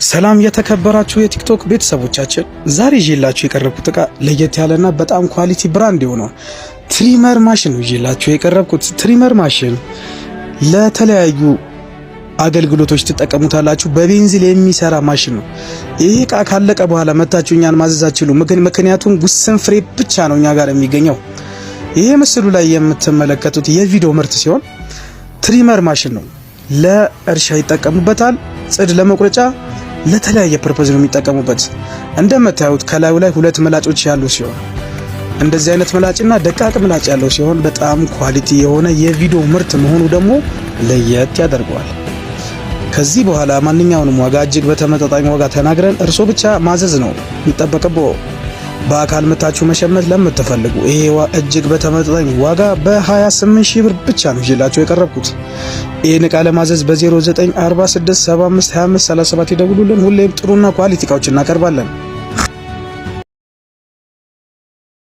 ሰላም የተከበራችሁ የቲክቶክ ቤተሰቦቻችን፣ ዛሬ ይዤላችሁ የቀረብኩት እቃ ለየት ያለና በጣም quality brand የሆነው trimmer machine ነው ይዤላችሁ የቀረብኩት። Trimmer machine ለተለያዩ አገልግሎቶች ትጠቀሙታላችሁ። በቤንዚን የሚሰራ ማሽን ነው። ይህ እቃ ካለቀ በኋላ መታችሁ እኛን ማዘዝ አትችሉም። ምክንያቱም ውስን ፍሬ ብቻ ነው እኛ ጋር የሚገኘው። ይህ ምስሉ ላይ የምትመለከቱት የቪዲዮ ምርት ሲሆን trimmer machine ነው። ለእርሻ ይጠቀሙበታል። ጽድ ለመቁረጫ፣ ለተለያየ purpose ነው የሚጠቀሙበት። እንደምታዩት ከላዩ ላይ ሁለት ምላጮች ያሉ ሲሆን እንደዚህ አይነት ምላጭና ደቃቅ ምላጭ ያለው ሲሆን በጣም quality የሆነ የቪዲዮ ምርት መሆኑ ደግሞ ለየት ያደርገዋል። ከዚህ በኋላ ማንኛውንም ዋጋ እጅግ በተመጣጣኝ ዋጋ ተናግረን እርሶ ብቻ ማዘዝ ነው የሚጠበቅብዎ። በአካል መታችሁ መሸመት ለምትፈልጉ ይሄ እጅግ በተመጣጣኝ ዋጋ በ28 ሺህ ብር ብቻ ነው ይዤላችሁ የቀረብኩት። ይህን እቃ ለማዘዝ በ0946752537 ይደውሉልን። ሁሌም ጥሩና quality እቃዎች እናቀርባለን።